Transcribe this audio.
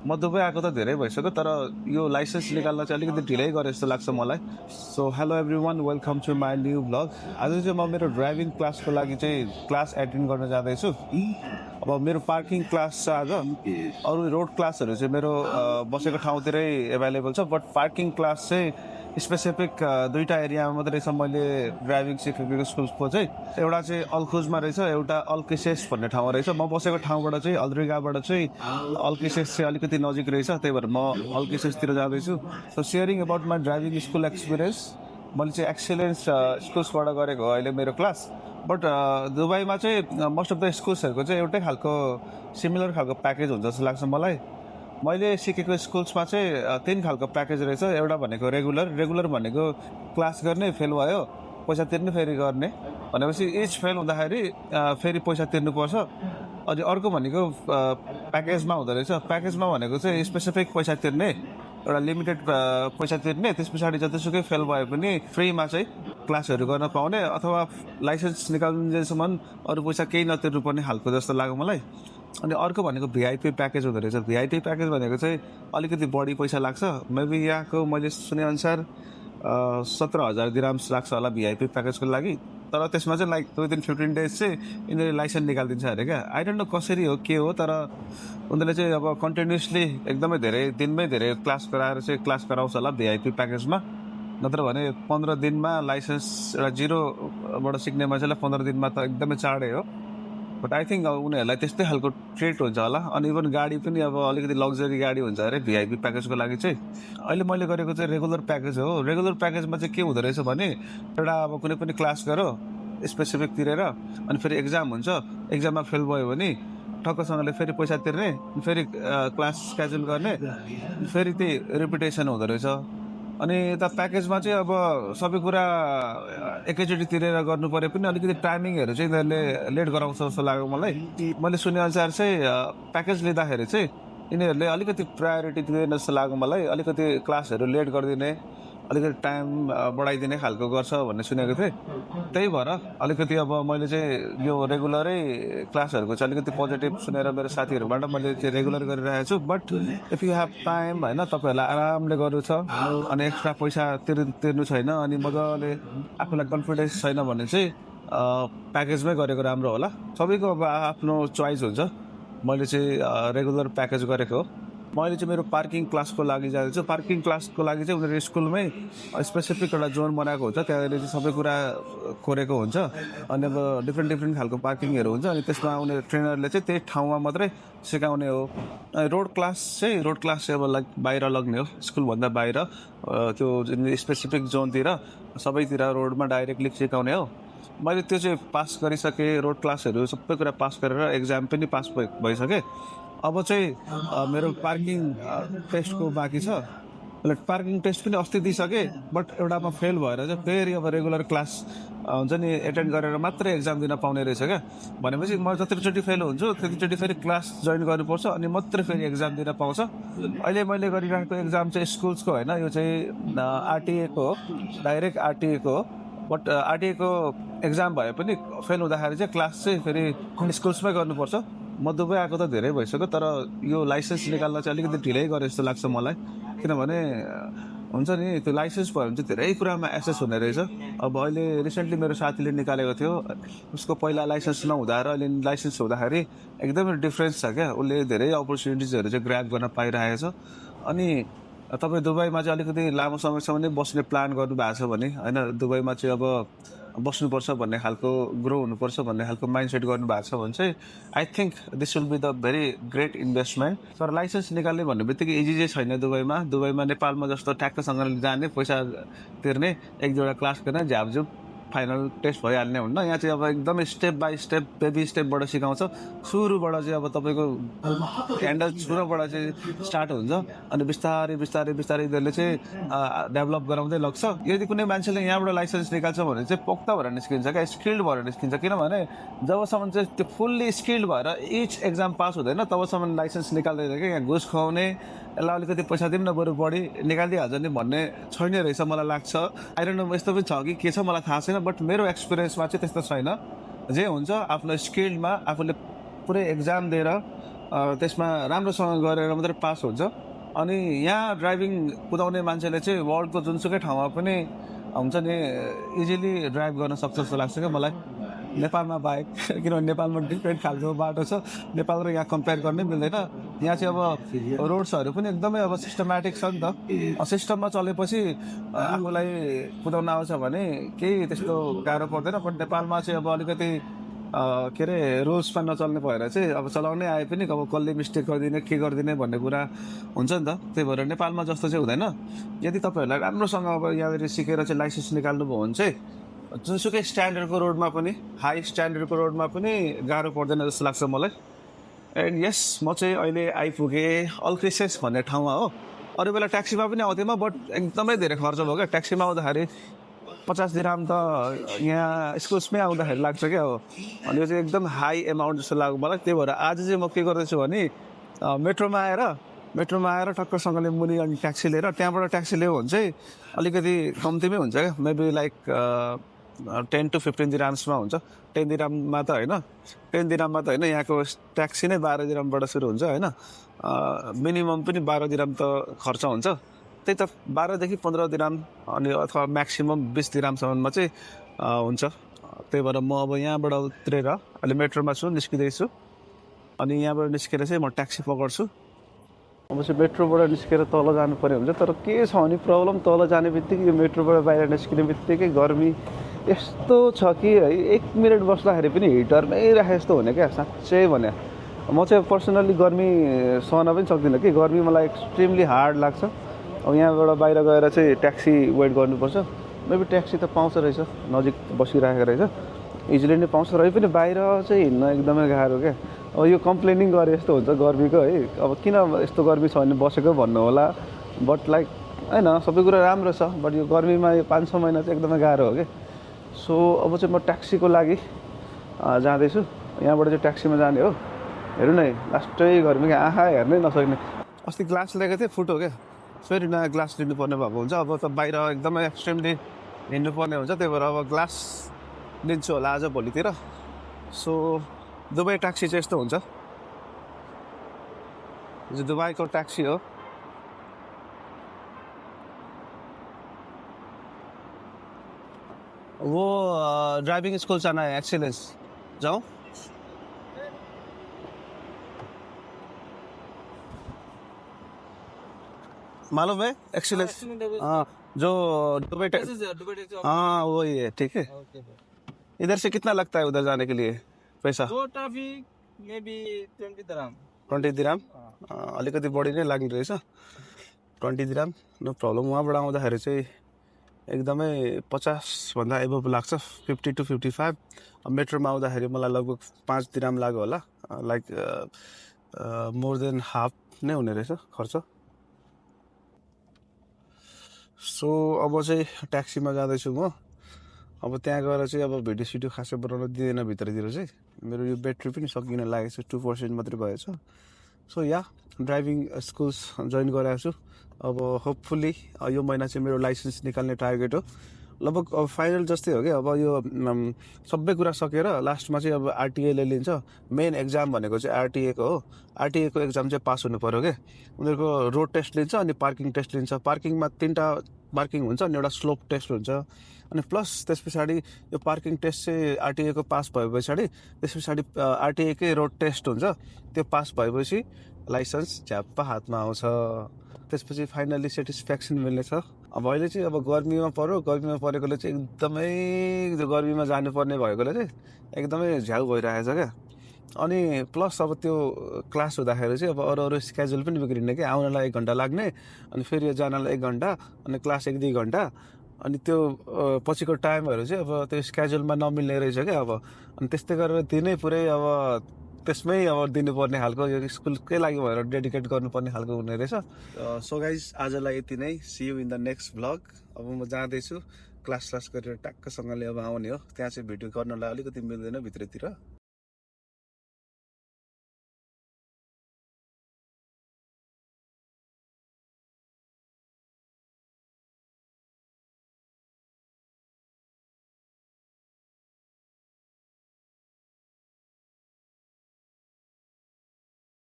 म दुबई आएको त धेरै भइसक्यो तर यो लाइसेन्स निकाल्न चाहिँ अलिकति ढिलै गरे जस्तो लाग्छ मलाई। So hello everyone, welcome to my new blog. आज चाहिँ म मेरो ड्राइभिङ क्लासको लागि चाहिँ क्लास एटेन्ड गर्न जाँदैछु। अब मेरो पार्किङ क्लास छ आज। अरू रोड क्लासहरू चाहिँ मेरो बसेको ठाउँतिरै एभाइलेबल छ, बट पार्किङ क्लास चाहिँ स्पेसिफिक दुईवटा एरियामा मात्रै छ। मैले ड्राइभिङ सिकेको स्कुलको चाहिँ एउटा चाहिँ अल्खुजमा रहेछ, एउटा अल्किसेस भन्ने ठाउँमा रहेछ। म बसेको ठाउँबाट चाहिँ अल्द्रिगाबाट चाहिँ अल्किसेस चाहिँ अलिकति नजिक रहेछ, त्यही भएर म अल्किसेसतिर जाँदैछु। So sharing about my driving school experience, मैले चाहिँ एक्सेलेन्स स्कुल्सबाट गरेको हो अहिले मेरो क्लास। बट दुबईमा चाहिँ मोस्ट अफ द स्कुल्सहरूको चाहिँ एउटै खालको सिमिलर खालको प्याकेज हुन्छ जस्तो लाग्छ मलाई। मैले सिकेको स्कुल्समा चाहिँ तीन खालको प्याकेज रहेछ। एउटा भनेको रेगुलर भनेको क्लास गर्ने, फेल भयो पैसा तिर्ने, फेरि गर्ने भनेपछि इच फेल हुँदाखेरि फेरि पैसा तिर्नुपर्छ। अनि अर्को भनेको प्याकेजमा हुँदो रहेछ। प्याकेजमा भनेको चाहिँ स्पेसिफिक पैसा तिर्ने, एउटा लिमिटेड पैसा तिर्ने, त्यस पछाडि जतिसुकै फेल भए पनि फ्रीमा चाहिँ क्लासहरू गर्न पाउने, अथवा लाइसेन्स निकाल्नुसम्म अरू पैसा केही नतिर्नुपर्ने खालको जस्तो लाग्यो मलाई। अनि अर्को भनेको भिआइपी प्याकेज हुँदो रहेछ। भिआइपी प्याकेज भनेको चाहिँ अलिकति बढी पैसा लाग्छ। मेबी यहाँको मैले सुनेअनुसार 17,000 दिराम्स लाग्छ होला भिआइपी प्याकेजको लागि। तर त्यसमा चाहिँ लाइक विदिन 15 डेज चाहिँ यिनीहरूले लाइसेन्स निकालिदिन्छ अरे क्या। आई डोन्ट नो कसरी हो के हो, तर उनीहरूले चाहिँ अब कन्टिन्युसली एकदमै धेरै दिनमै धेरै क्लास गराउँछ होला भिआइपी प्याकेजमा। नत्र भने 15 दिनमा लाइसेन्स एउटा जिरोबाट सिक्ने मान्छेलाई 15 दिनमा त एकदमै चाँडै हो। बट आई थिङ्क उनीहरूलाई त्यस्तै खालको ट्रिट हुन्छ होला। अनि इभन गाडी पनि अब अलिकति लग्जरी गाडी हुन्छ अरे भिआइपी प्याकेजको लागि चाहिँ। अहिले मैले गरेको चाहिँ रेगुलर प्याकेज हो। रेगुलर प्याकेजमा चाहिँ के हुँदो रहेछ भने, एउटा अब कुनै पनि क्लास गरो स्पेसिफिक तिरेर, अनि फेरि एक्जाम हुन्छ। एक्जाममा फेल भयो भने ठक्कसँगले फेरि पैसा तिर्ने, फेरि क्लास स्केड्युल गर्ने, फेरि त्यही रिपिटेसन हुँदो रहेछ। अनि यता प्याकेजमा चाहिँ अब सबै कुरा एकैचोटि तिरेर गर्नु परे पनि अलिकति टाइमिङहरू चाहिँ यिनीहरूले लेट गराउँछ जस्तो लाग्यो मलाई। मैले सुनेअनुसार चाहिँ प्याकेज लिँदाखेरि चाहिँ यिनीहरूले अलिकति प्रायोरिटी दिने जस्तो लाग्यो मलाई। अलिकति क्लासहरू लेट गरिदिने, अलिकति टाइम बढाइदिने खालको गर्छ भन्ने सुनेको थिएँ। त्यही भएर अलिकति अब मैले चाहिँ यो रेगुलरै क्लासहरूको चाहिँ अलिकति पोजिटिभ सुनेर मेरो साथीहरूबाट मैले चाहिँ रेगुलर गरिरहेको छु। But if you have time होइन, तपाईँहरूलाई आरामले गर्नु छ अनि एक्स्ट्रा पैसा तिर्नु छैन, अनि मजाले आफूलाई कन्फिडेन्स छैन भने चाहिँ प्याकेजमै गरेको राम्रो होला। सबैको अब आफ्नो चोइस हुन्छ। मैले चाहिँ रेगुलर प्याकेज गरेको हो। मैले चाहिँ मेरो पार्किङ क्लासको लागि जाँदैछु। पार्किङ क्लासको लागि चाहिँ उनीहरू स्कुलमै स्पेसिफिक एउटा जोन बनाएको हुन्छ, त्यहाँनिर चाहिँ सबै कुरा कोरेको हुन्छ। अनि अब डिफ्रेन्ट खालको पार्किङहरू हुन्छ, अनि त्यसमा उनीहरू ट्रेनरले चाहिँ त्यही ठाउँमा मात्रै सिकाउने हो। रोड क्लास चाहिँ अब लाइक बाहिर लग्ने हो, स्कुलभन्दा बाहिर त्यो स्पेसिफिक जोनतिर सबैतिर रोडमा डाइरेक्टली सिकाउने हो। मैले त्यो चाहिँ पास गरिसकेँ। रोड क्लासहरू सबै कुरा पास गरेर एक्जाम पनि पास भइसकेँ। अब चाहिँ मेरो पार्किङ टेस्टको बाँकी छ। मैले पार्किङ टेस्ट पनि अस्ति दिइसकेँ, बट एउटामा फेल भएर चाहिँ फेरि अब रेगुलर क्लास हुन्छ नि एटेन्ड गरेर मात्रै एक्जाम दिन पाउने रहेछ क्या। भनेपछि म जतिचोटि फेल हुन्छु त्यतिचोटि फेरि क्लास जोइन गर्नुपर्छ, अनि मात्रै फेरि एक्जाम दिन पाउँछ। अहिले मैले गरिरहेको एक्जाम चाहिँ स्कुल्सको होइन, यो चाहिँ आरटिएको हो, डाइरेक्ट आरटिएको हो। बट आरटिएको एक्जाम भए पनि फेल हुँदाखेरि चाहिँ क्लास चाहिँ फेरि स्कुल्समै गर्नुपर्छ। म दुबई आएको त धेरै भइसक्यो तर यो लाइसेन्स निकाल्न चाहिँ अलिकति ढिलै गरे जस्तो लाग्छ मलाई। किनभने हुन्छ नि, त्यो लाइसेन्स भयो भने चाहिँ धेरै कुरामा एसेस हुने रहेछ। अब अहिले रिसेन्टली मेरो साथीले निकालेको थियो, उसको पहिला लाइसेन्स नहुँदा र अहिले लाइसेन्स हुँदाखेरि एकदमै डिफ्रेन्स छ क्या। उसले धेरै अपर्च्युनिटिजहरू चाहिँ ग्र्याब गर्न पाइरहेको छ। अनि तपाईँ दुबईमा चाहिँ अलिकति लामो समयसम्म नै बस्ने प्लान गर्नुभएको छ भने होइन, दुबईमा चाहिँ अब बस्नुपर्छ भन्ने खालको, ग्रो हुनुपर्छ भन्ने खालको माइन्डसेट गर्नुभएको छ भने चाहिँ I think this will be the very great investment. तर लाइसेन्स निकाल्ने भन्ने बित्तिकै इजी चाहिँ छैन दुबईमा नेपालमा जस्तो ट्याक्कसँगले जाने, पैसा तिर्ने, एक दुईवटा क्लास गर्ने, झ्यापझुप फाइनल टेस्ट भइहाल्ने हुन्न। यहाँ चाहिँ अब एकदमै स्टेप बाई स्टेप, बेबी स्टेपबाट सिकाउँछ। सुरुबाट चाहिँ अब तपाईँको ह्यान्डल छुनबाट चाहिँ स्टार्ट हुन्छ, अनि बिस्तारै यिनीहरूले चाहिँ डेभलप गराउँदै लग्छ। यदि कुनै मान्छेले यहाँबाट लाइसेन्स निकाल्छ भने चाहिँ पोख्ता भएर निस्किन्छ क्या, स्किल्ड भएर निस्किन्छ। किनभने जबसम्म चाहिँ त्यो फुल्ली स्किल्ड भएर इच एक्जाम पास हुँदैन तबसम्म लाइसेन्स निकाल्दैन क्या। यहाँ घुस खुवाउने, यसलाई अलिकति पैसा दिउँ न बरु बढी निकालिदिइहाल्छ नि भन्ने छैन रहेछ मलाई लाग्छ। आई डोन्ट नो यस्तो पनि छ कि के छ, मलाई थाहा छैन। बट मेरो एक्सपिरियन्समा चाहिँ त्यस्तो छैन। जे हुन्छ आफ्नो स्किल्डमा आफूले पुरै एक्जाम दिएर त्यसमा राम्रोसँग गरेर मात्रै पास हुन्छ। अनि यहाँ ड्राइभिङ कुदाउने मान्छेले चाहिँ वर्ल्डको जुनसुकै ठाउँमा पनि हुन्छ नि इजिली ड्राइभ गर्न सक्छ जस्तो लाग्छ क्या मलाई, नेपालमा बाहेक। किनभने नेपालमा डिफ्रेन्ट खालको बाटो छ, नेपाल र यहाँ कम्पेयर गर्नै मिल्दैन। यहाँ चाहिँ अब रोड्सहरू पनि एकदमै अब सिस्टमेटिक छ नि त। सिस्टममा चलेपछि आफूलाई कुदाउन आउँछ भने केही त्यस्तो गाह्रो पर्दैन। बट नेपालमा चाहिँ अब अलिकति के अरे रुल्समा नचल्ने भएर चाहिँ अब चलाउनै आए पनि अब कसले मिस्टेक गरिदिने के गरिदिने भन्ने कुरा हुन्छ नि त। त्यही भएर नेपालमा जस्तो चाहिँ हुँदैन। यदि तपाईँहरूलाई राम्रोसँग अब यहाँनिर सिकेर चाहिँ लाइसेन्स निकाल्नुभयो भने चाहिँ जुनसुकै स्ट्यान्डर्डको रोडमा पनि, हाई स्ट्यान्डर्डको रोडमा पनि गाह्रो पर्दैन जस्तो लाग्छ मलाई। एन्ड यस, म चाहिँ अहिले आइपुगेँ अल्क्रिसेस भन्ने ठाउँमा हो। अरू बेला ट्याक्सीमा पनि आउँथेँ म, बट एकदमै धेरै खर्च भयो क्या। ट्याक्सीमा आउँदाखेरि 50 दिराम त यहाँ स्कुल्समै आउँदाखेरि लाग्छ क्या हो। अनि यो चाहिँ एकदम हाई एमाउन्ट जस्तो लाग्यो मलाई। त्यही भएर आज चाहिँ म के गर्दैछु भने मेट्रोमा आएर टक्कसँगले मुनि अनि ट्याक्सी लिएर त्यहाँबाट ट्याक्सी लियो भने चाहिँ अलिकति कम्तीमै हुन्छ क्या। मेबी लाइक 10 to 15 दिराम्समा हुन्छ। 10 दिराममा त होइन, 10 दिराममा त होइन, यहाँको ट्याक्सी नै 12 दिरामबाट सुरु हुन्छ होइन। मिनिमम पनि 12 दिराम त खर्च हुन्छ। त्यही त 12 देखि 15 दिराम अनि अथवा म्याक्सिमम 20 दिरामसम्ममा चाहिँ हुन्छ। त्यही भएर म अब यहाँबाट उत्रेर अहिले मेट्रोमा छु, निस्किँदैछु। अनि यहाँबाट निस्केर चाहिँ म ट्याक्सी पकड्छु। अब चाहिँ मेट्रोबाट निस्केर तल जानु पर्ने हुन्छ। तर के छ भने प्रब्लम, तल जाने बित्तिकै यो मेट्रोबाट बाहिर निस्किने बित्तिकै गर्मी यस्तो छ कि है 1 मिनट बस्दाखेरि पनि हिटरमै राखे जस्तो हुने क्या। साँच्चै भने म चाहिँ पर्सनल्ली गर्मी सहन पनि सक्दिनँ कि। गर्मी मलाई एक्सट्रिमली हार्ड लाग्छ। अब यहाँबाट बाहिर गएर चाहिँ ट्याक्सी वेट गर्नुपर्छ। मेबी ट्याक्सी त पाउँछ रहेछ, नजिक बसिरहेको रहेछ, इजिली नै पाउँछ। रहे पनि बाहिर चाहिँ हिँड्न एकदमै गाह्रो क्या। अब यो कम्प्लेनिङ गरे जस्तो हुन्छ गर्मीको है। अब किन यस्तो गर्मी छ भने बसेको भन्नु होला, बट लाइक होइन, सबै कुरा राम्रो छ, बट यो गर्मीमा यो 5-6 महिना चाहिँ एकदमै गाह्रो हो क्या। सो अब चाहिँ म ट्याक्सीको लागि जाँदैछु। यहाँबाट चाहिँ ट्याक्सीमा जाने हो। हेर्नु न, लास्टै गर्मी क्या, आँखा हेर्नै नसक्ने। अस्ति ग्लास लिएको थिएँ, फुट्यो क्या। फेरि नयाँ ग्लास लिनुपर्ने भएको हुन्छ। अब त बाहिर एकदमै एक्सट्रिमली हिँड्नुपर्ने हुन्छ। त्यही भएर अब ग्लास लिन्छु होला आज भोलितिर। सो दुबई ट्याक्सी चाहिँ यस्तो हुन्छ। यो दुबईको ट्याक्सी हो। वो ड्राइविंग स्कूल जाना है, एक्सीलेंस जाओ। मालूम है एक्सीलेंस? हाँ, जो दुबई हाँ वही है। ठीक है, इधर से कितना लगता है उधर जाने के लिए पैसा? 20 दिराम। अलिकति बढी नै लाग्ने रहेछ, 20 दिराम, नो प्रब्लम। वहाँबाट आउँदाखेरि चाहिँ एकदमै 50 भन्दा एबभ लाग्छ, 50 to 55। मेट्रोमा आउँदाखेरि मलाई लगभग 5 दिराम लाग्यो होला। लाइक मोर देन हाफ नै हुने रहेछ खर्च। सो अब चाहिँ ट्याक्सीमा जाँदैछु म। अब त्यहाँ गएर चाहिँ अब भिडियो सिडियो खासै बनाउन दिँदैन भित्रतिर चाहिँ। मेरो यो ब्याट्री पनि सकिन लागेको छ, 2% मात्रै भएछ। सो या ड्राइभिङ स्कुल्स जोइन गराएको छु। अब होपफुल्ली यो महिना चाहिँ मेरो लाइसेन्स निकाल्ने टार्गेट हो। लगभग अब फाइनल जस्तै हो क्या। अब यो सबै कुरा सकेर लास्टमा चाहिँ अब आरटिएले लिन्छ। मेन एक्जाम भनेको चाहिँ आरटिएको हो। आरटिएको एक्जाम चाहिँ पास हुनु पऱ्यो क्या। उनीहरूको रोड टेस्ट लिन्छ अनि पार्किङ टेस्ट लिन्छ। पार्किङमा 3टा पार्किङ हुन्छ अनि एउटा स्लोप टेस्ट हुन्छ। अनि प्लस त्यस पछाडि यो पार्किङ टेस्ट चाहिँ आरटिएको पास भए पछाडि त्यस पछाडि आरटिएकै रोड टेस्ट हुन्छ। त्यो पास भएपछि लाइसेन्स झ्याप्प हातमा आउँछ। त्यसपछि फाइनल्ली सेटिस्फ्याक्सन मिल्नेछ। अब अहिले चाहिँ अब गर्मीमा परेकोले चाहिँ एकदमै गर्मीमा जानुपर्ने भएकोले चाहिँ एकदमै झ्याउ भइरहेको छ क्या। अनि प्लस अब त्यो क्लास हुँदाखेरि चाहिँ अब अरू स्केड्युल पनि बिग्रिने क्या। आउनलाई 1 घन्टा लाग्ने, अनि फेरि यो जानलाई 1 घन्टा, अनि क्लास 1-2 घन्टा, अनि त्यो पछिको टाइमहरू चाहिँ अब त्यो स्केड्युलमा नमिल्ने रहेछ क्या। अब अनि त्यस्तै गरेर दिनै पुरै अब त्यसमै अब दिनुपर्ने खालको, यो स्कुलकै लागि भएर डेडिकेट गर्नुपर्ने खालको हुने रहेछ। सो गाइज, आजलाई यति नै। See you in the next vlog. अब म जाँदैछु क्लास गरेर ट्याक्कसँगले अब आउने हो। त्यहाँ चाहिँ भिडियो गर्नलाई अलिकति मिल्दैन भित्रतिर।